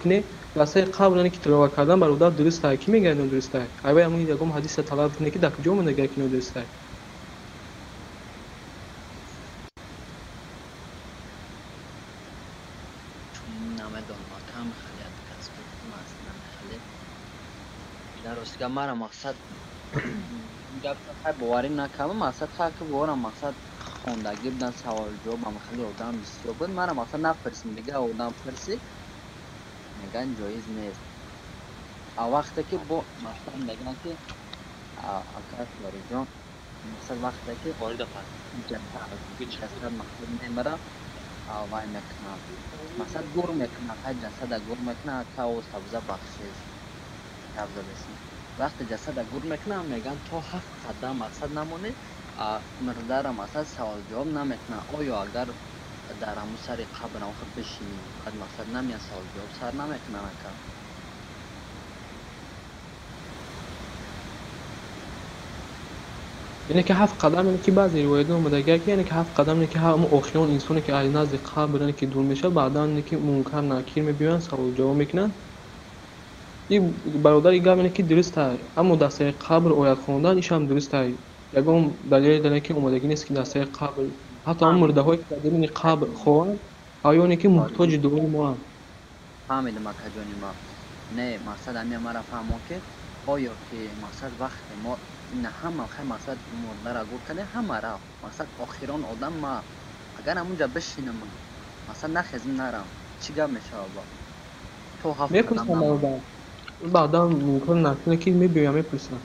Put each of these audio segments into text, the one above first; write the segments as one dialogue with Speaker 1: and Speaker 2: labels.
Speaker 1: Кунед, дар сари қабр яъне ки тиловат кардан бародар дуруст ай. Кӣ мегӯяд нодуруст ай? Айвай ҳамун ягон ҳадиса талаб кунед, ки дар куҷо омадагиа ки нодуруст ай.
Speaker 2: Намедонам, акам хали кас намехали. Дар ростига мара мақсад гап хай боварӣ накардам, мақсад хай ки боварам, мақсад хондагӣ будан, савол ҷавоб ам хеле одам бисёр буд. Мара мақсад напурсим, дига одам пурсид, мегӯянд ҷоиз нест. А вақте ки бо мақсад мегӯянд ки ака Флориҷон, мақсад вақте ки ҷасад мақсад мемира, вай мекунад, мақсад гур мекунад, хай ҷасада гур мекунад, ака оз табза бахшиш гап задесем. Вақте ҷасада гур мекунад, мегӯянд то 7 қадам мақсад намонед, мурдара мақсад савол ҷавоб намекунад. Оё агар дар ҳамун сари қабр охир бишинӣ, баъд мақсад намеяд, савол ҷавоб сар намекунад ака?
Speaker 1: Яъне ки 7 қадам, яъне ки баъзе ривоятҳо омадагиа ки яъне ки 7 қадам, яъне ки ҳамун охирон инсоне ки аз назди қабр яъне ки дур мешавад, баъдан яъне ки мункар накир мебиёянд, савол ҷавоб мекунанд. И бародар, и гап яъне ки дуруст ай, аммо дар сари қабр оят хондан ишам дуруст ай. Ягон далеле яъне ки омадагӣ нест ки дар сари қабр ҳатто ҳамун мурдаҳое ки дар даруни қабр хоҳанд, оёне ки муҳтоҷи дуои моанд.
Speaker 2: Фаҳмидам, акаҷони ма. Не, мақсад ҳамин мара фаҳмон, ки оё ки мақсад вақте мо ина ҳама хай мақсад мурдара гур кардем, ҳама рафт, мақсад охирон одам ма агар ҳамунҷа бишинам, мақсад нахезм, нарам, чӣ гап мешавад ба то 7 қадам
Speaker 1: Мепурсам.
Speaker 2: Намонам.
Speaker 1: Бародар, баъдан мумкин накуне ки мебиёям, мепурсам.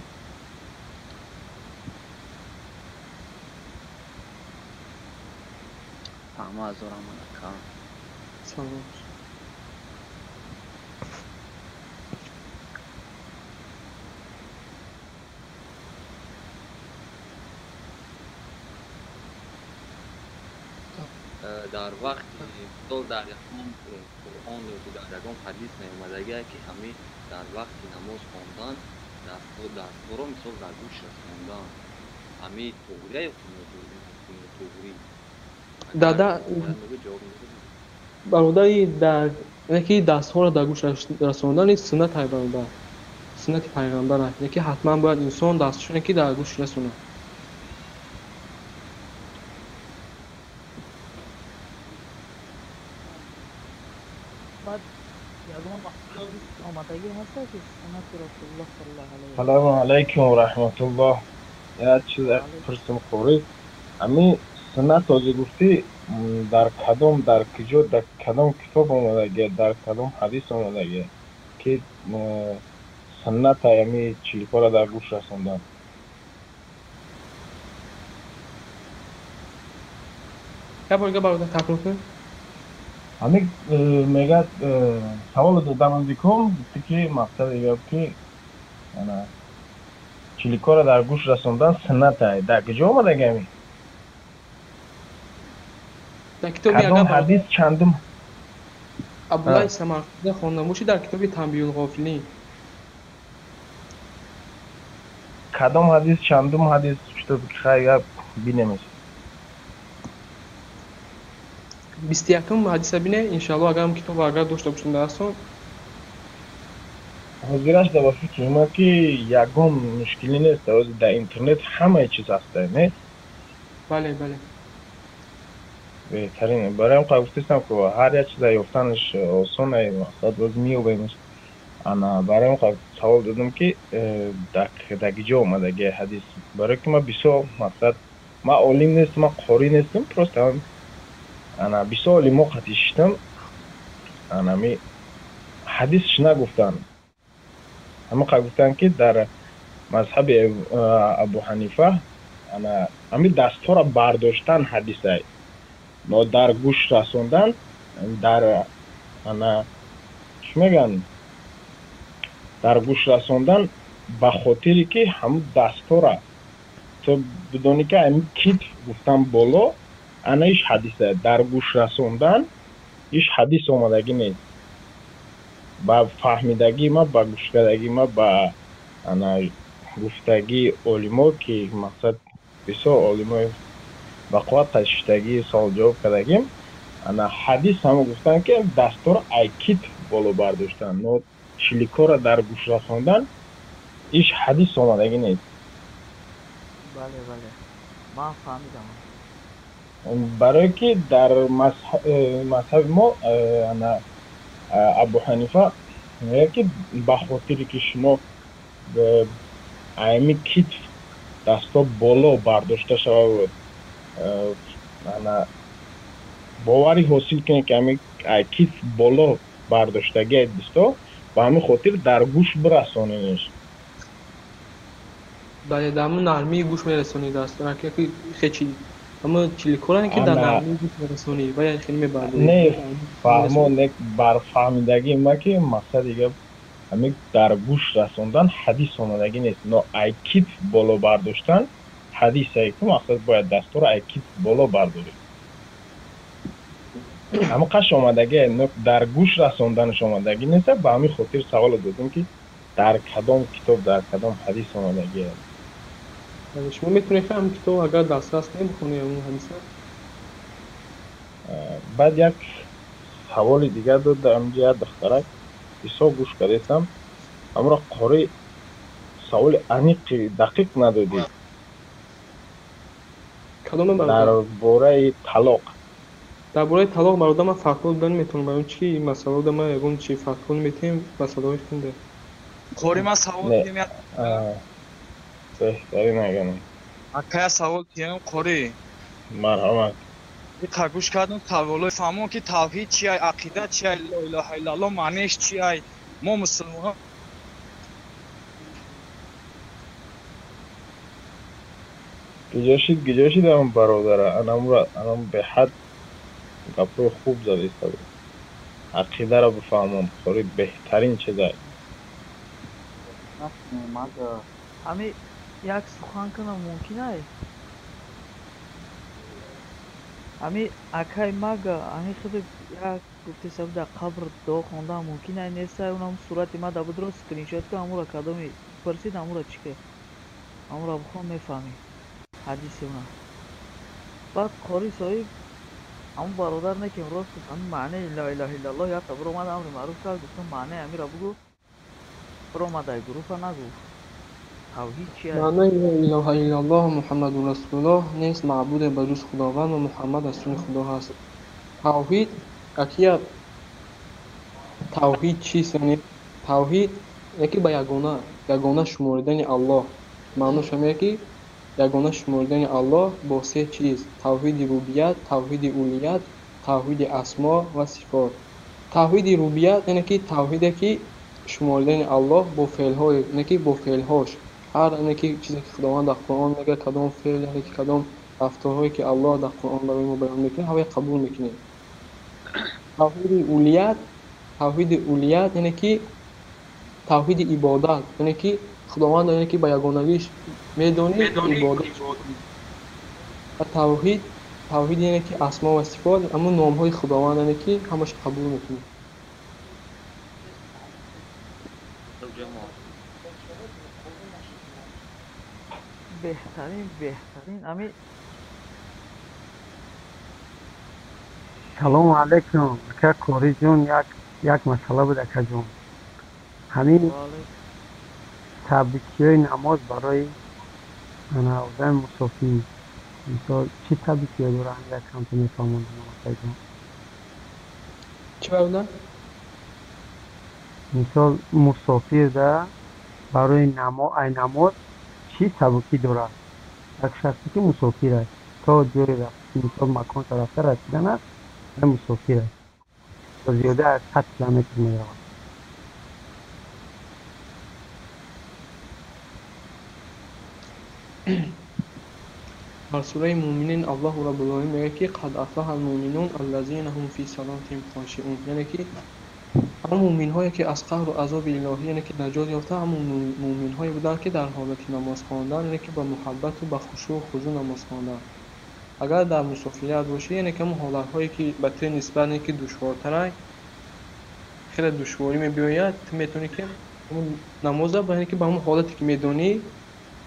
Speaker 2: Фаҳмо, азорамон, ака.
Speaker 1: Салом.
Speaker 3: Дар вақти мисол дар ягон Қуръон ё ки дар ягон ҳадис наомадагие, ки ҳамин дар вақти намоз хондан дастҳоро мисол дар гӯш расондан ҳамин туғрия ё ки нотуғрӣ?
Speaker 1: Дада.
Speaker 3: Ҷавоб медодед.
Speaker 1: Бародари, дар яъне ки дастҳоро дар гӯш расондан суннат ай, бародар, суннати пайғамбар ай, яъне ки ҳатман бояд инсон дастшоне ки дар гӯш расонад.
Speaker 4: Баъд ягон ҳадис омадагӣ ҳаста, ки суннати Расулуллоҳ саллаллоҳу алайҳи
Speaker 5: Салому алайкум ва раҳматуллоҳ. Як чиз пурсим, қорӣ. Ҳамин суннат ҳозир гуфтӣ, дар кадом, дар куҷо, дар кадом китоб омадагия, дар кадом ҳадис омадагия, ки суннат ҳами чилкора дар гӯш расондан?
Speaker 1: Як бор дига, бародар, такрор кун.
Speaker 5: Ҳамин мегӯяд, саволо додам озикум, гуфтӣ ки мақсади гап ки ана чиликора дар гӯш расондан суннат ай, дар куҷо омадаги ҳамин?
Speaker 1: Дар китоби
Speaker 5: Кадом
Speaker 1: агар
Speaker 5: ҳадис, чандум?
Speaker 1: Абдуллаи Самарқандӣ хонда бошӣ, дар китоби Танбиҳулғофилин.
Speaker 5: Кадом ҳадис, чандум ҳадис, китоб ки хай гап бинемеш?
Speaker 1: 21-ум ҳадиса бине, иншаллоҳ, агар китобо агар дошта бошем дар дастон.
Speaker 5: Ҳозираш да ба фикри ман ки ягон мушкилӣ нест, ҳозир дар интернет ҳамаи чиз ҳаста, не?
Speaker 1: Бале.
Speaker 5: Беҳтарин. Барои ҳам гуфтистам, ки ҳар як чиза ёфтанаш осон ай, мақсад боз меёбемш. Ана барои ҳам савол додам, ки дар киҷо омадаги ҳадис, барое ки ман бисёр мақсад ман олим нестам, ман қорӣ нестам, просто ана бисёр олимо қатӣ шиштам, анами ҳадисш нагуфтанд, ҳамақа гуфтанд, ки дар мазҳаби Абу Ҳанифа ана ҳамин дастҳоро бардоштан ҳадисай, но дар гӯш расондан дар ана чӣ мегӯянд, дар гӯш расондан ба хотире ки ҳамун дастҳора ту бидонӣ, ки ҳамин китф гуфтан боло ана иш ҳадиса, дар гӯш расондан иш ҳадис омадагӣ нест. Ба фаҳмидагии ма, ба гӯшкардагии ма, ба ана гуфтагии олимо, ки мақсад бисёр олимои ба қувват ташиштагӣ, саволҷавоб кардагим, ана ҳадис ҳамо гуфтанд, ки дастҳоро ай китф боло бардоштан, но чиликора дар гӯш расондан иш ҳадис омадагӣ нест.
Speaker 4: Бале, бале, ман фаҳмидам.
Speaker 5: Барое ки дар мазҳаби мо ана Абу Ҳанифа мегӯяд, ки ба хотире ки шумо ами китф дастҳо боло бардошта шавад, ана боварӣ ҳосил кунед, ки ами китф боло бардоштагии дастҳо, ба ҳамин хотир дар гӯш бирасоненеш.
Speaker 1: Бале, дар ҳамун нармии гӯш мерасонӣ даст, ки хечи ҳама чиликоране, ки дар нармии гӯш мерасонӣ ва яъне хеле мебардорӣ.
Speaker 5: Не, фаҳмо, не, бар фаҳмидагии ма, ки мақсади гап ҳамин дар гӯш расондан ҳадис омадагӣ нест, но ай китф боло бардоштан ҳадисае, ки мақсад бояд дастҳоро ай китф боло бардорӣ. Ҳамин қаш омадагӣ, но дар гӯш расонданаш омадагӣ нест. Ба ҳамин хотир саволо додем, ки дар кадом китоб, дар кадом ҳадис омадагӣ.
Speaker 1: Шумо метавонед ҳам китоб, агар дастрас кунед, бихонед ҳамун ҳадиса.
Speaker 5: Баъд як саволи дигар дод дар ҳаминҷа як духтарак, бисёр гӯш кардастам, ҳамро қори саволи аниқи дақиқ надодӣ.
Speaker 1: Кадоме?
Speaker 5: Дар бораи талоқ.
Speaker 1: Дар бораи талоқ, бародар, ман фатво дода наметавонам, барои чи ин масъаларо ман ягон чи фатво наметиҳем, масъалаҳои хунда.
Speaker 6: Қори, ман савол
Speaker 5: диҳем? Беҳтарин агани.
Speaker 6: Акая, савол диҳем, қори?
Speaker 5: Марҳамат.
Speaker 6: Иқа гӯш кардам саволои, фаҳмон, ки тавҳид чиай, ақида чиай, ло илоҳа иллаллоҳ маънеш чиай, мо мусулмонҳо.
Speaker 5: Гиҷошид, гиҷошид ам бародара, анамра анам беҳад гапҳои хуб зада истода. Ақидаро бифаҳмон, қори, беҳтарин чизай.
Speaker 4: Ҳами як сухан кунам, мумкин ай? Ҳами акай мага ҳами худи як гуфтесаб, дар қабр дуо хондан мумкин ай, нестай? Унам сурати ма да будро, скриншот ка, ҳамура кадоми пурсид, ҳамура чӣ ка, ҳамура бихон, мефаҳмӣ ҳадиси уна. Баъд қори соҳиб, ҳамун бародар некем, рост гуфт, ҳамин маънеи ла илаҳа иллаллоҳ якта биромад, амри маъруф кард, гуфтам, маънеи ҳамира бугӯ, биромад, ай группа нагуфт. Тавҳид чи?
Speaker 1: Маънои ла илоҳа иллаллоҳ Муҳаммадун расулуллоҳ: нест маъбуде ба ҷуз Худованд ва Муҳаммад расули Худо ҳаст. Тавҳид акия, тавҳид чист? Яъне тавҳид яке ба ягона шуморидани Аллоҳ. Маънош ҳамее, ки ягона шуморидани Аллоҳ бо се чиз: тавҳиди рубубият, тавҳиди улуҳият, тавҳиди асмо ва сифот. Тавҳиди рубубият яъне ки тавҳиде, ки шуморидани Аллоҳ бо феълҳое, яъне ки бо феълҳош, ҳар яъне ки чизе, ки Худованд дар Қуръон мегӯяд, кадом феъл, яъне ки кадом рафторҳое, ки Аллоҳ дар Қуръон барои мо баён мекунад, ҳамаи қабул мекунем. Тавҳиди улуҳият яъне ки тавҳиди ибодат, яъне ки Худованд, яъне ки ба ягонагиш медонӣ, ибодат ва тавҳид, яъне ки асмо ва сифот, ҳамун номҳои Худованд, яъне ки ҳамааш қабул мекунем.
Speaker 4: Беҳтарин, беҳтарин ами.
Speaker 7: Салому алайкум, ака Қориҷон. Як масъала буд, акаҷон. Ҳамин сабукиҳои намоз барои одами мусофир, мисол, чӣ сабукиҳо доранд? Як камто мефаҳмондам, акаҷон.
Speaker 1: Чӣ, бародар?
Speaker 7: Мисол, мусофирда барои ай намоз чӣ сабукӣ дорад? Як шахсе, ки мусофир аст, то ҷое мисол, маконша рафта расидан аст, мусофир аст, зиёда аз 100 километр меравад.
Speaker 1: Дар сураи Муъминин Аллоҳу Раббулоламин мегӯяд, ки قد أفلح المؤمنون الذين هم في صلاتهم خاشعون, яъне ки ҳамон муъминҳое, ки аз қаҳру азоби илоҳӣ, яъне ки наҷот ёфта, ҳамон муъминҳое буданд, ки дар ҳолати намоз хондан, яъне ки ба муҳаббату ба хушӯъ хузӯъ намоз хонданд. Агар дар мусофирият бошӣ, яъне ки ҳамон ҳолатҳое, ки ба ту нисбат, яъне ки душвортарай, хеле душворӣ мебиёяд, ту метавонӣ, ки намоза, яъне ки ба ҳамон ҳолате, ки медонӣ,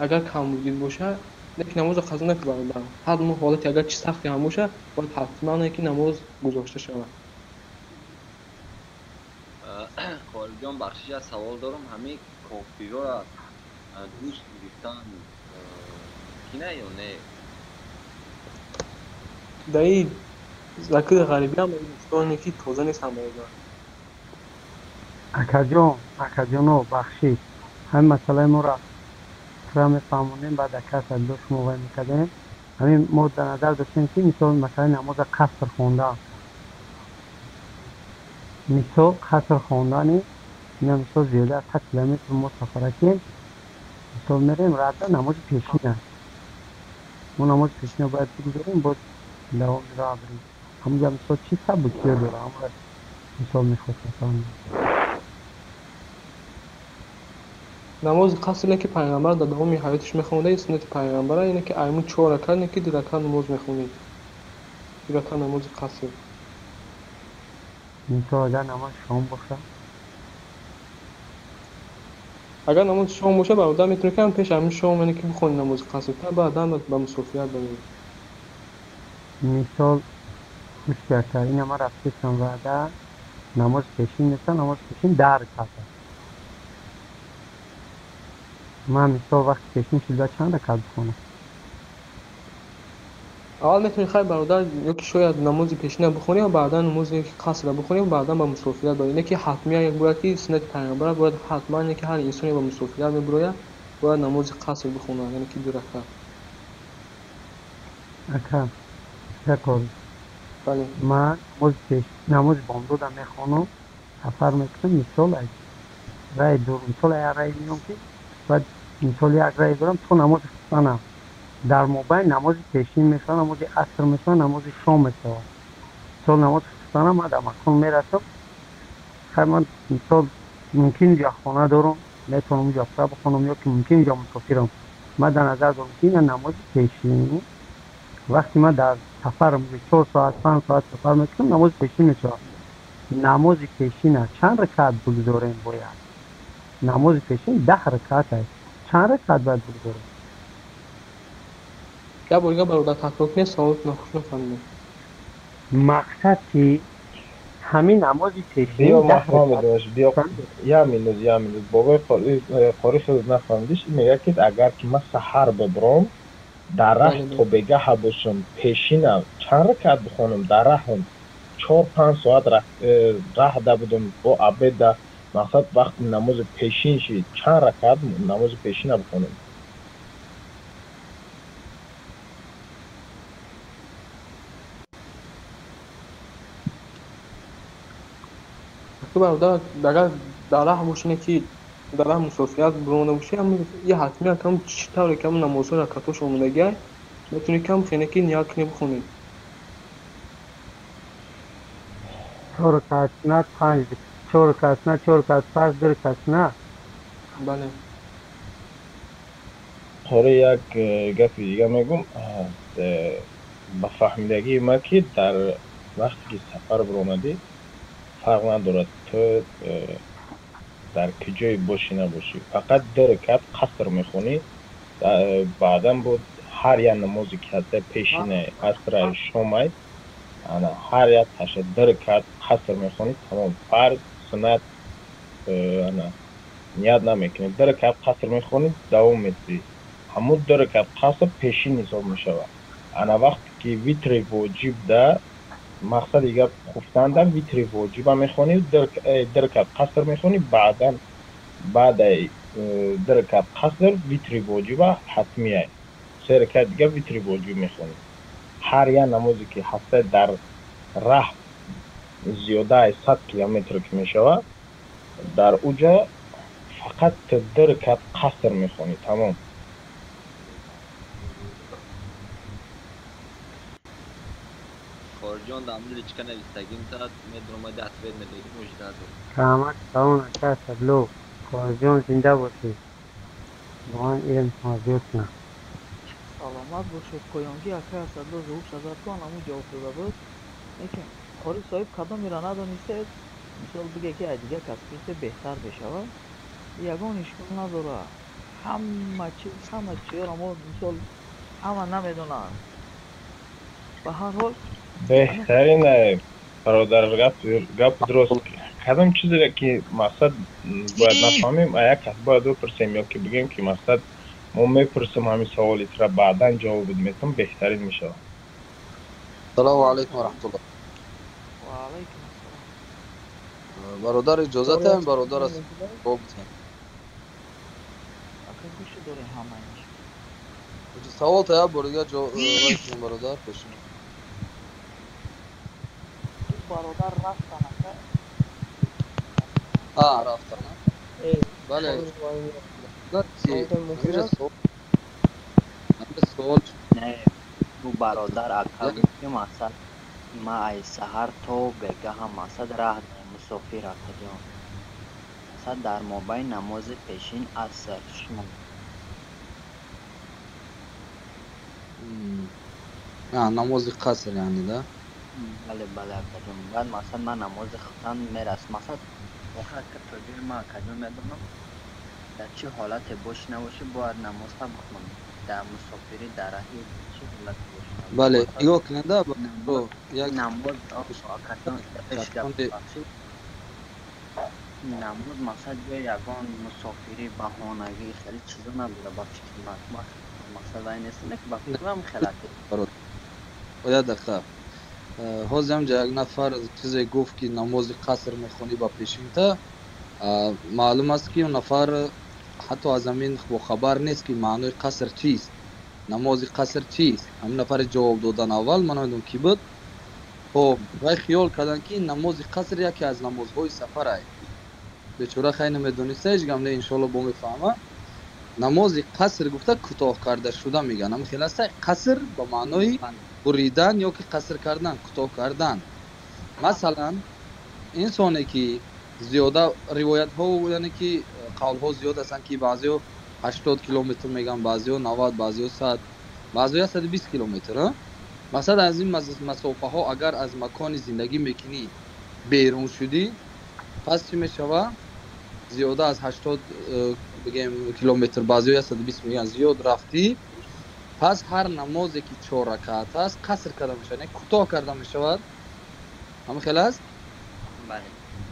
Speaker 1: агар камбудит бошад, лекин намозро қазо накун, бародар. Ҳар ҳолате, агар чи сахте ҳам бошад, бояд ҳатман, ки намоз гузошта шавад.
Speaker 3: Қориҷон, бахшиш, як савол дорам. Ҳамин кофирҳоро дӯст гирифтан мумкин ё не?
Speaker 1: Даи закири ғарибиам дӯстоне ки тоза нестанд бародар.
Speaker 7: Акаҷон, акаҷоно, бахшид, ҳамин масъалаи моро пурра мефаҳмонем, баъд ака Асадулло шумо вай мекардем. Ҳамин мо дар назар доштем, ки мисол масъалаи намоза қаср хондан, мисол қаср хондани ина, мисол зиёда аз 100 километр мо сафаракем, мисол мерем радда, намози пешин аст, мо намози пешина бояд бигузорем, боз давоми роҳ бирем. Ҳамунҷа мисол чӣ сабукиё дора, ҳамонро мисол мехостам фаҳмам.
Speaker 1: Намози қаср не ки пайғамбар дар давоми ҳаётиш мехонда, ин суннати пайғамбара, ине ки айму чор ракат не ки ду ракат намоз мехонед, ду ракат намози қаср.
Speaker 7: Мисол агар намози шом бошад?
Speaker 1: Агар намози шом бошад, бародар, метавонӣ ки ҳам пеш ҳамин шом, яъне ки бихонӣ намози қаср, та баъдан ба мусофират бароӣ.
Speaker 7: Мисол гӯш карда, ина ман рафтестам ваъда, намози пешин неста, намози пешин 10 ракат аст. Ман мисол вақти пешин шуда чанд ракат бихонам?
Speaker 1: Аввал метавонӣ, хайр бародар, ё ки шояд намози пешина бихонӣ ва баъдан намози қасрро бихонӣ ва баъдан ба мусофират бароӣ. Не ки ҳатмия бояд ки суннати пайғамбара бояд ҳатман, не ки ҳар инсоне ба мусофират мебурояд бояд намози қаср бихонад, яъне ки ду ракат.
Speaker 7: Ака, ака.
Speaker 1: Бале.
Speaker 7: Ман намози пеш, намози бомдода мехонам, сафар мекунам, мисол аз раи дур, мисол як раи меём, ки баъд мисол як раи дорам то намози хуфтанам. Дар мобайн намози пешин мешавад, намози аср мешавад, намози шом мешавад. Мисол намози хуфтанам ман дар макон мерасам, хайр, ман мисол мумкин ҷо хона дорам, метавонам ҷо пура бихонам, ё ки мумкин ҷо мусофирам. Ман дар назар дорам, ки ина намози пешин, вақте ман дар сафарам 4 соат, 5 соат сафар мекунам, намози пешин мешавад. Намози пешина чанд ракат бигузорем бояд? Намози пешин 10 ракат аст, чанд ракат бояд бигузорем?
Speaker 1: Як бор дига, бародар, такрор кунед саволатонро, хуш нафаҳмидам.
Speaker 7: Мақсад ки ҳамин намози пешин
Speaker 5: Биё, ман
Speaker 7: 10 ракат.
Speaker 5: Фаҳмидамаш, биё, як минут, як минут, бобои қори, худат нафаҳмидиш. Ин мегӯяд, ки агар ки ман саҳар бибуром, дар раҳ то бегаҳа бошам, пешина чанд ракат бихонам? Дар раҳам 4-5 соат раҳда будам, бо обеда, мақсад вақти намози пешин шид, чанд ракат намози пешина бихонам?
Speaker 1: Бародар, агар дар раҳ бошӣ, ки дар раҳ мусофират буромада бошӣ, я ҳатмия кам чӣ тавре кам намозҳо ракатҳош омодагиай, метавонӣ кам хене ки ният кунӣ, бихонӣ.
Speaker 7: Чор ракат суннат, панҷ, чор ракат суннат, чор ракат фарз, ду ракат суннат.
Speaker 1: Бале.
Speaker 5: Қори, як гапи дига мегум. Ба фаҳмидагии ман, ки дар вақте ки сафар биромадӣ, фарқ надорад ту дар куҷое бошӣ набошӣ, фақат ду ракат қаср мехонӣ. Баъдан буд ҳар як намозе ки ҳаста, пешинай, асрай, шомай, ана ҳар як таша ду ракат қаср мехонӣ, тамом. Фарз, суннат ана ният намекунӣ, ду ракат қаср мехонӣ, давом медиҳӣ. Ҳамун ду ракат қаср пешин ҳисоб мешавад. Ана вақте ки витри воҷиб да, мақсади гап, хуфтанда витри воҷиба мехонӣ, ду ракат қаср мехонӣ, баъдан баъдаи ду ракат қаср витри воҷиба ҳатмия, се ракат дига витри воҷиб мехонӣ. Ҳар як намозе ки ҳаста дар раҳ зиёдаи 100 километр ки мешавад, дар уҷа фақат ду ракат қаср мехонӣ, тамом.
Speaker 3: Қориҷон, дар амри личка навистагим та медромади, ответ медодим, мужда дорем.
Speaker 7: Раҳмат калон, ака Асадло, Қориҷон, зинда бошед, худованд илмтонро зиёд кунад.
Speaker 4: Саломат бошед. Поёнгӣ акай Асадло зуҳур шазад кун, ҳамун ҷавоб дода буд. Лекин қори соҳиб кадомеро надонистед, мисол биге, ки аз дигар кас пурсе, беҳтар мешавад. Ягон ишкол надорад. Ҳама чиз, ҳама чиёро мо мисол ҳама намедонанд, ба ҳар ҳол.
Speaker 5: Беҳтарин, бародар, гап дуруст. Кадом чизеро ки мақсад бояд нафаҳмем, а як кас бояд бипурсем ё ки бигӯем ки мақсад мо мепурсем ҳамин саволи тура, баъдан ҷавобит метам, беҳтарин мешавад.
Speaker 8: Салому алайкум ва раҳматуллоҳ.
Speaker 4: Ва алайкум ассалом.
Speaker 8: Бародар, иҷозатам, бародар аст, ҷавоб бидиҳем.
Speaker 4: Ака, гӯша дорем ҳамааш.
Speaker 8: Савол та як бор дигар ҷо бародар пешин.
Speaker 4: Бародар рафтан, ака.
Speaker 8: А, рафтан. Бале. Савол
Speaker 2: Не, ӯ бародар ака гуфт ки мақсад ма ай саҳар то бегаҳам мақсад раҳ мусофир, акаҷон. Мақсад дар мобайни намози пешин, аср, шом.
Speaker 8: Намози қаср яъне, да?
Speaker 2: Бале, бале, акаҷон. Баъд мақсад ман намози хутан мерас. Мақсад охир ки то ҷои ман, акаҷон, медонам, дар чӣ ҳолате бошӣ набошӣ бояд намоза бихонӣ. Дар мусофирӣ, дар раҳи чӣ ҳолате бошӣ набошӣ.
Speaker 8: Бале, нигоҳ кунед,
Speaker 2: як намоз, акаҷон, бахшид. Намоз мақсад ҷои ягон мусофирӣ, баҳонагӣ хеле чизо надора ба фикри ман. Мақсад вай нест, не ки ба фикри ман хелаке.
Speaker 8: Як дақиқа. Ҳозир ҳамҷа як нафар чизе гуфт ки намози қаср мехонӣ ба пешинта. Маълум аст ки он нафар ҳатто аз ҳамин бохабар нест ки маънои қаср чист, намози қаср чист. Ҳамин нафаре ҷавоб додан аввал, ман намедонам кӣ буд. Хоб, вай хиёл карданд ки намози қаср яке аз намозҳои сафар ай. Бечора хай намедониста, ҳеҷ гам не, иншоалло бо мефаҳма. Намози қаср гуфта кӯтоҳ карда шуда мегӯянд. Ҳамин хел аст, қаср ба маънои буридан ё ки қаср кардан, кӯтоҳ кардан. Масалан, инсоне ки зиёда ривоятҳо, яъне ки қавлҳо зиёд ҳастанд ки баъзеҳо 80 километр мегӯянд, баъзеҳо 90, баъзеҳо 100, баъзеҳо 120 километр. Масалан, аз ин масофаҳо агар аз макони зиндагӣ мекунӣ берун шудӣ, пас чӣ мешавад? Зиёда аз 80 бигем километр, баъзеҳо 120 мегӯянд, зиёд рафтӣ, пас ҳар намозе ки 4 ракаат аст қаср карда мешавад, яъне кӯтоҳ карда мешавад. Ҳамин хел аст?
Speaker 2: Бале.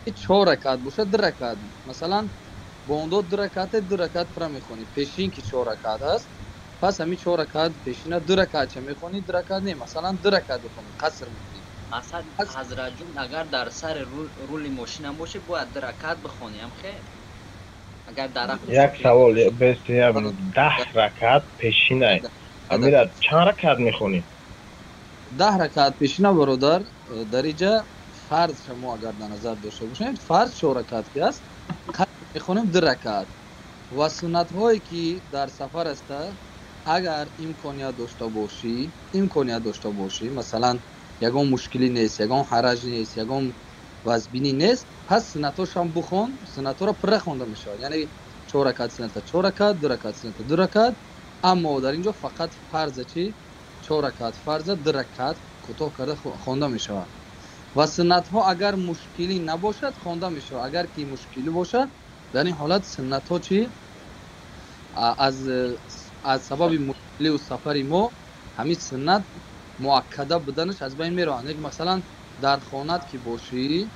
Speaker 8: 4 ракаат бошад, 2 ракаат. Масалан, бондод 2 ракаат, 2 ракаат пура мехонӣ. Пешин ки 4 ракаат аст, пас ҳамин 4 ракаат пешина 2 ракаат ча мехонӣ, 2 ракаат не, масалан 2 ракаат мехонӣ, қаср мекунӣ.
Speaker 2: Масалан, ҳазратҷон, агар дар сари рули мошина бошӣ, бояд 2 ракаат бихонӣ, ҳам хел? Агар дар
Speaker 5: як савол, бес 10 ракаат пешина амира чанд ракаат мехонӣ?
Speaker 8: 10 ракаат пешина, бародар, дар инҷа фарз шумо агар дар назар дошта бошем, фарз 4 ракаат ки аст, қаср мехонем 2 ракаат. Ва суннатҳое ки дар сафар аст, агар имконият дошта бошӣ, имконият дошта бошӣ, масалан ягон мушкилӣ нест, ягон ҳараҷ нест, ягон вазбинӣ нест, пас суннатҳошам бихон, суннатҳоро пурра хонда мешавад. Яъне 4 ракаат сунната 4 ракаат, 2 ракаат сунната 2 ракаат. Аммо дар инҷо фақат фарза чӣ? 4 ракаат фарза, 2 ракаат кӯтоҳ карда хонда мешавад. Ва суннатҳо агар мушкилӣ набошад хонда мешавад. Агар ки мушкилӣ бошад, дар ин ҳолат суннатҳо чӣ? Аз сабаби мушкилию сафари мо ҳамин суннат муаккада буданаш аз байн меравад. Яъне масалан дар хонат ки бошӣ,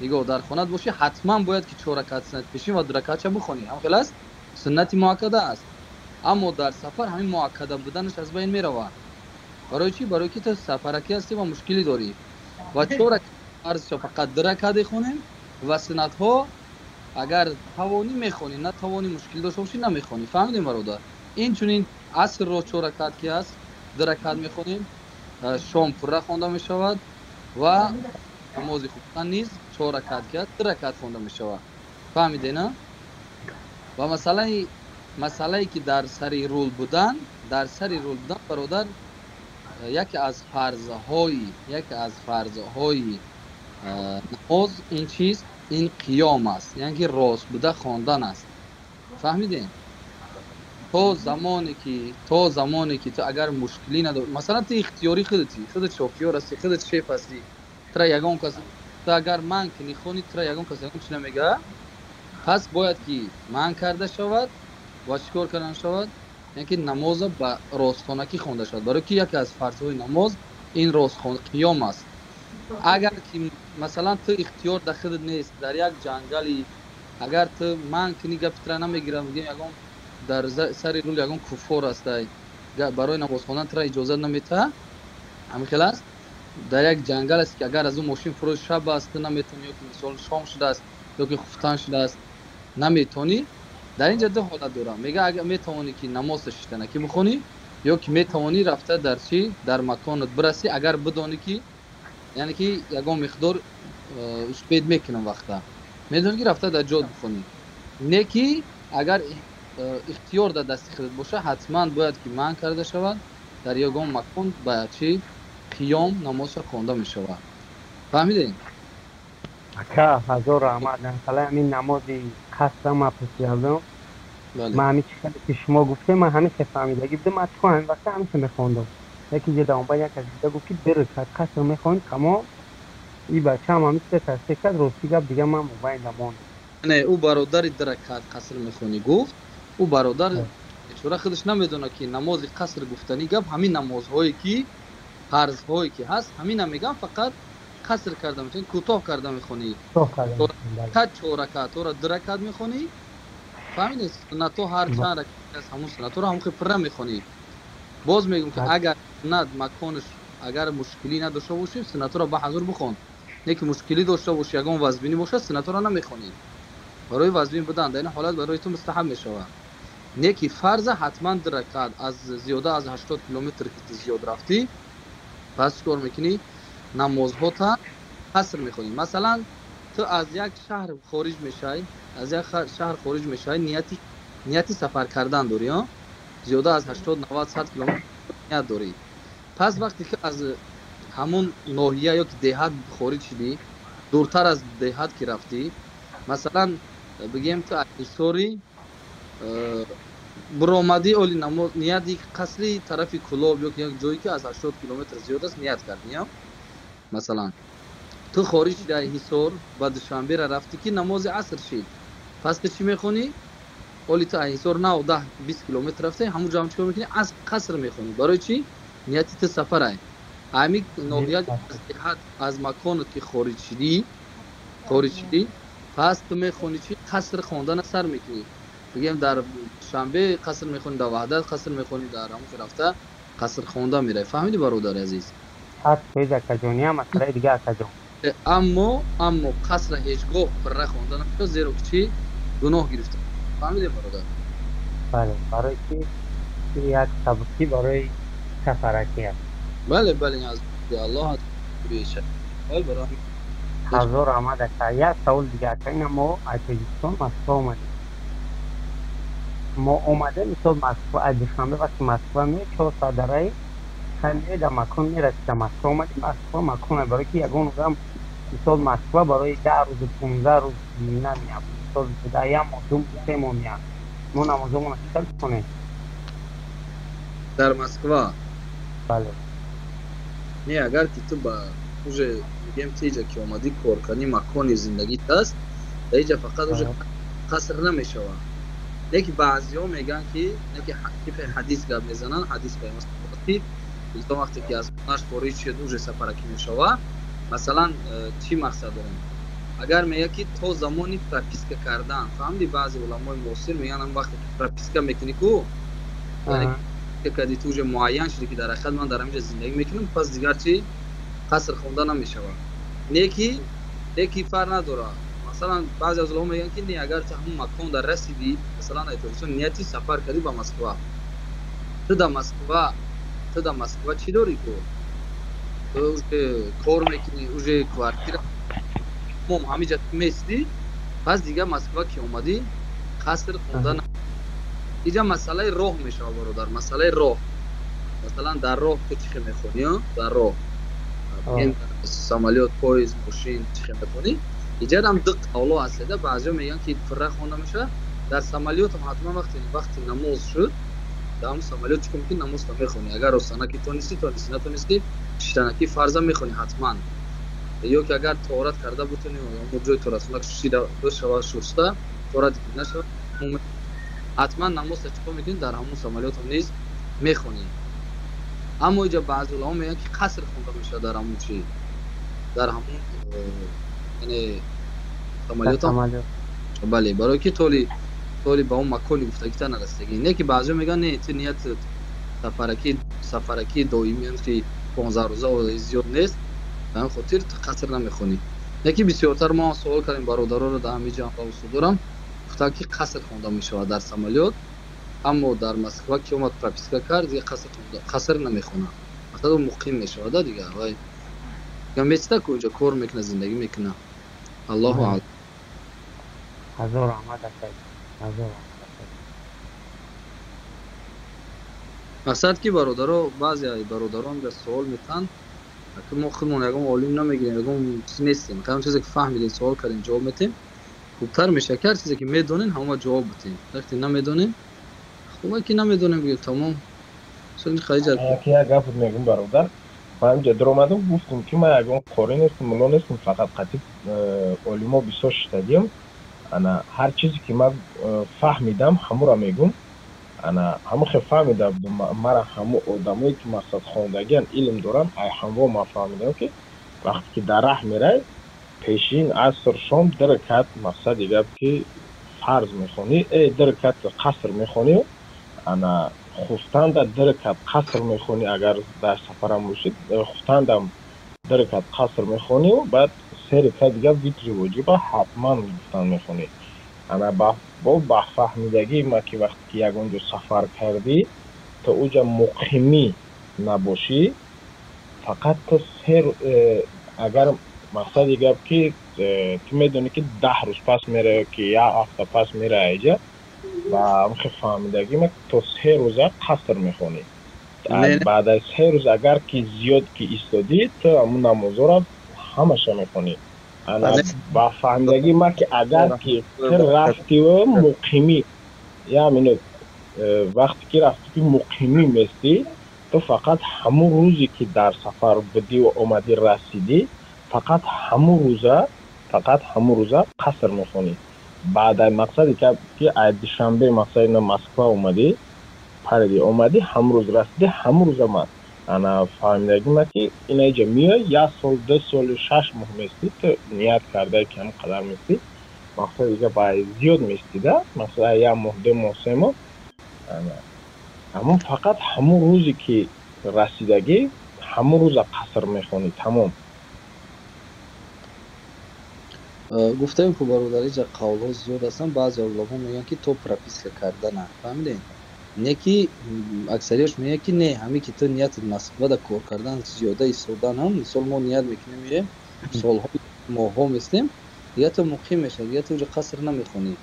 Speaker 8: нигоҳ, дар хонат бошӣ, ҳатман бояд ки 4 ракаат суннат пешин ва 2 ракаатша бихонӣ. Ҳам хел аст? Суннати муаккада аст. Аммо дар сафар ҳамин муаккада буданаш аз байн меравад. Барои чӣ? Барои ки ту сафаракӣ ҳастӣ ва мушкилӣ дорӣ. Ва 4 ракаат фарзша фақат 2 ракаат мехонем ва суннатҳо агар тавонӣ мехонӣ, натавонӣ мушкил дошта бошӣ намехонӣ. Фаҳмидем, бародар? Инчунин асрро 4 ракаат ки аст, 2 ракаат мехонем, шом пурра хонда мешавад ва намози хуфтан низ 4 ракаат ки аст, 2 ракаат хонда мешавад. Фаҳмидед, на? Ва масъалае ки дар сари рул будан, дар сари рул будан, бародар, яке аз фарзҳои намоз ин чиз, ин қиём аст, яъне ки рост буда хондан аст. Фаҳмидед? То замоне ки ту агар мушкилӣ надорӣ, масалан ту ихтиёрӣ худатӣ, худат шофёр ҳастӣ, худат шеф ҳастӣ, тура ягон кас, ту агар ман кунӣ хонӣ, тура ягон кас ягон чиз намегӯяд, пас бояд ки манъ карда шавад ва чӣ кор карда шавад? Яъне ки намоза ба ростхонакӣ хонда шавад. Барои ки яке аз фарзҳои намоз ин қиём аст. Агар ки масалан ту ихтиёр дар худат нест, дар як ҷангали, агар ту ман кунӣ, гапи тура намегирам, мегӯям ягон дар сари рул ягон куффор ҳастай, барои намоз хондан тура иҷозат наметаҳад, ҳамин хел аст. Дар як ҷангал аст, ки агар аз он мошин фуро, шаб аст, ту наметавонӣ, ё ки мисол шом шудааст, ё ки хуфтан шудааст, наметавонӣ. Дар ин ҷа ду ҳолат дорам. Мега, агар метавонӣ ки намоза шиштанакӣ бихонӣ, ё ки метавонӣ рафта дар чӣ, дар маконат бирасӣ, агар бидонӣ ки яъне ки ягон миқдор успеть мекунам вақта, медонӣ ки рафта дар ҷод бихонӣ. Не ки агар ихтиёр дар дасти худат боша, ҳатман бояд ки манъ карда шавад, дар ягон макон ба чӣ, қиём намозша хонда мешавад. Фаҳмидем?
Speaker 7: Ака, ҳазор раҳмат. Масалаи ҳамин намози қасра ман пурсидам. Ман ҳамин чӣ хеле ки шумо гуфтем, ман ҳамин хел фаҳмидагӣ будам. Ман то ҳамин вақта ҳамин хел мехондам. Яке ҷо дар як кас дида гуфт, ки ду ракат қаср мехонӣ, тамом. И бачаам ҳамин чиза тасдиқ кард. Рости гап, дига ман мобайн мондам.
Speaker 8: Не, ӯ бародари ду ракат қаср мехонӣ гуфт, ӯ бародар бечора худаш намедонад, ки намози қаср гуфтани гап ҳамин намозҳое ки фарзҳое ки ҳаст, ҳамина мегам, фақат қаср карда мехонӣ, кӯтоҳ карда мехонӣ, чор ракатҳоро ду ракат мехонӣ. Фаҳмидӣ? Суннатҳо ҳар чанд ракат аст, ҳамун суннатҳоро ҳамон хел пурра мехонӣ. Боз мегӯм, ки агар суннат маконаш агар мушкилӣ надошта бошӣ, суннатҳоро ба ҳазур бихон. Не ки мушкилӣ дошта бошӣ, ягон вазбинӣ бошад, суннатҳоро намехонӣ. Барои вазбин будан дар ин ҳолат барои ту мустаҳаб мешавад. Не ки фарза ҳатман ду ракат. Аз зиёда аз 80 километр ки ту зиёд рафтӣ, пас чӣ кор мекунӣ? Намозҳота қаср мехонӣ. Масалан, ту аз як шаҳр хориҷ мешавӣ, аз як шаҳр хориҷ мешавӣ, нияти сафар кардан дорӣ, зиёда аз 80, 90, 100 километр ният дорӣ. Пас вақте ки аз ҳамун ноҳия ё ки деҳат хориҷ шудӣ, дуртар аз деҳат ки рафтӣ, масалан, бигем, ту аз Ҳисори биромадӣ, оли намоз нияти қасри тарафи Кулоб ё ки як ҷое ки аз 80 километр зиёд аст ният кардӣ. Масалан, ту хориҷ шуди аз Ҳисор, ба Душанбера рафтӣ, ки намози аср шид. Пас ту чӣ мехонӣ? Оли ту аз Ҳисор нав 10-20 километр рафта, ҳамун ҷо ҳам чӣ кор мекунӣ? Қаср мехонӣ. Барои чӣ? Нияти ту сафарай. Ҳамин ноҳия, деҳат, аз маконат ки хориҷ шидӣ, хориҷ шидӣ, пас ту мехонӣ чӣ? Қаср хондана сар мекунӣ. Бигем, дар Душанбе қаср мехонӣ, дар Ваҳдат қаср мехонӣ, дар ҳамон рафта қаср хонда меравӣ. Фаҳмидӣ, бародари азиз?
Speaker 7: 100%, акаҷон. Я масъалаи дига, акаҷон.
Speaker 8: Аммо қасра ҳеҷ гоҳ пурра хонда намешавад, зеро ки чӣ, гуноҳ гирифта. Фаҳмидем, бародар?
Speaker 7: Бале, барои ки як сабукӣ барои сафаракӣ аст.
Speaker 8: Бале, аз Аллоҳ.
Speaker 7: Ҳазор раҳмат, ака. Як савол дига, ака. Ина мо аз Тоҷикистон Москва омадем. Мо омадем, мисол, Москва, аз Душанбе вақти Москва меои, 4 соат дар раи хай меои, дар макон мераси. Дар Москва омадем, Москва маконе, барои ки ягон одам, мисол, Москва барои 10 рӯзу 15 рӯз намеяд, мисол, дар як моҳ, 2 моҳ, 3 моҳ меяд. Мо намозомона чӣ хел бихонем?
Speaker 8: Дар Москва?
Speaker 7: Бале.
Speaker 8: Не, агар ки ту ба уже мегӯем, ту иҷа ки омадӣ, кор кардӣ, макони зиндагит аст, дар иҷа фақат уже қаср намешавад. Леки баъзеҳо мегӯянд ки неки тибқи ҳадис гап мезананд, ҳадис ки инсон вақте ки аз хонаш хориҷ шуд, уже сафаракӣ мешавад. Масалан, чӣ мақсад дорем? Агар мегӯяд, ки то замони прописка кардан, фаҳмиди, баъзе уламои муосир мегӯянд, вақте ки прописка мекунӣ ку, кади, ту уже муайян шуди, ки дар ҳақиқат ман дар ҳаминҷа зиндагӣ мекунам, пас дигар чӣ, қаср хонда намешавад. Неки фарқ надорад. Масалан, баъзе аз уламо мегӯянд, ки не, агар ту ҳамун макон дар расидӣ, масалан, ай Тоҷикистон нияти сафар кардӣ ба Москва, ту дар Москва чӣ дорӣ ку? Ту уже кор мекунӣ, уже квартира тамом, ҳамиҷа ту местӣ. Пас дигар Москва ки омадӣ, қаср хонда. Иҷа масъалаи роҳ мешавад, бародар, масъалаи роҳ. Масалан, дар роҳ ту чӣ хел мехонӣ? Дар роҳ, самолёт, поезд, мошин, чӣ хел мехонӣ? Иҷарам ду қавло ҳастеда. Баъзеҳо мегӯянд, ки пурра хонда мешавад. Дар самолётам ҳатман вақти намоз шуд, дар ҳамн самолёт чӣ кор мекунӣ? Намозро мехонӣ. Агар ростанаки тонистӣ, тонистӣ, натонистӣ, шиштанаки фарза мехонӣ ҳатман. Ё ки агар тоҳорат карда бутонӣ, ҷои тоҳоратхона шида бишавад, шуста тоҳорат нашавад, ҳатман намозро чӣ кор мекунӣ? Дар ҳамун самолётам низ мехонӣ. Аммо иҷа баъзе уламо мегӯянд, ки қаср хонда мешавад дар ҳамун чӣ. Дар ҳамон, яъне самолётам, бале, барои ки толи ба он макони гуфтагита нарасидагӣ. Не ки баъзеҳо мегӯянд, не, ту ният сафаракӣ доимӣ, ки 15 рӯза зиёд нест, ба ҳамин хотир ту қаср намехонӣ. Не ки бисёртар мо суол кардем бародароро дар ҳамин ҷо ва устодорам, гуфтанд, ки қаср хонда мешавад дар самолёт, аммо дар Москва ки омад, прописка кард, дига қаср намехонад, мақсад ӯ муқим мешавада дига, вай места ку инҷо кор мекунад, зиндагӣ мекунад. Аллоҳу аълам.
Speaker 7: Ҳазор раҳмат, акай, ҳазор раҳмат, акай.
Speaker 8: Мақсад ки бародаро, баъзе бародарон суол метаҳанд, ки мо худмон ягон олим намегирем, ягон чиз нестем. Ҳамон чизе ки фаҳмидем, суол кардем, ҷавоб метем, хубтар мешавад, ки ҳар чизе ки медонем, ҳамон ҷавоб битем. Вақте намедонем, хубе ки намедонем бигем, тамом.
Speaker 5: Як гап мегӯм, бародар. Ман инҷа даромадам, гуфтам, ки ман ягон қорӣ нестам, мулло нестам, фақат қатиб олимо бисёр шитагиам. Ана ҳар чизе ки ман фаҳмидам, ҳамура мегӯм. Ана ҳамун хел фаҳмида будум. Мара ҳамун одамое ки, мақсад, хондагиан, илм доранд, ай ҳамво ман фаҳмидам, ки вақте ки дар раҳ мерай, пешин, аср, шом ду ракат, мақсади гап, ки фарз мехонӣ, ду ракат қаср мехонӣ. Ана хуфтанда ду ракат қаср мехонӣ, агар дар сафарам бошӣ, хуфтандам ду ракат қаср мехонӣ, баъд се ракат дига витри воҷиба ҳатман гуфтан мехонӣ. Ана бо ба фаҳмидагии ма, ки вақте ки ягон ҷо сафар кардӣ, то уҷа муқимӣ набошӣ, фақат то се, агар, мақсади гап, ки ту медонӣ, ки 10 рӯз пас меравӣ, ки як ҳафта пас меравӣ аиҷа, ба ҳамхел фаҳмидагӣ ма, то 3 рӯза қаср мехонӣ. Баъд аз 3 рӯз агар ки зиёд ки истодӣ, ту ҳамун намозҳоро ҳамаша мехонӣ. Ана ба фаҳмидагии ма, ки агар ки ту рафтиву муқимӣ, як минут, вақте ки рафтӣ, ки муқимӣ местӣ, ту фақат ҳамун рӯзе ки дар сафар будиву омадӣ, расидӣ, фақат ҳамун рӯза, фақат ҳамун рӯза қаср мехонӣ. Баъд мақсади ки аз Душанбе, мақсади на Москва омадӣ, париди омадӣ, ҳамун рӯз расидӣ, ҳамун рӯза ман ана фаҳмидагӣ ма, ки инаиҷа меой, як сол, 2 соли, 6 моҳ местӣ, ту ният кардае, ки ҳамон қадар местӣ, мақсади дига ба зиёд местӣ да, мақсад як моҳ, 2 моҳ, 3 моҳ, ҳамун фақат ҳамун рӯзе ки расидагӣ, ҳамун рӯза қаср мехонӣ, тамом.
Speaker 8: Гуфтаем ку, бародар, иҷа қавлҳо зиёд ҳастанд. Баъзе уламо мегӯянд, ки то прописка кардана, фаҳмидем, не ки аксариаш мегӯянд, ки не, ҳамин ки ту нияти Москвада кор кардан, зиёда истодан ҳам, мисол, мо ният мекунем, меоем, солҳо, моҳҳо местем, дига ту муқим мешавӣ, дига ту уҷа қаср намехонӣ.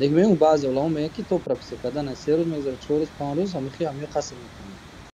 Speaker 8: Лекин мегӯям, баъзе уламо мегӯянд, ки то прописка кардан 3 рӯз мегузарад, 4 рӯз, 5 рӯз, ҳамин ҳамин қаср мехонӣ.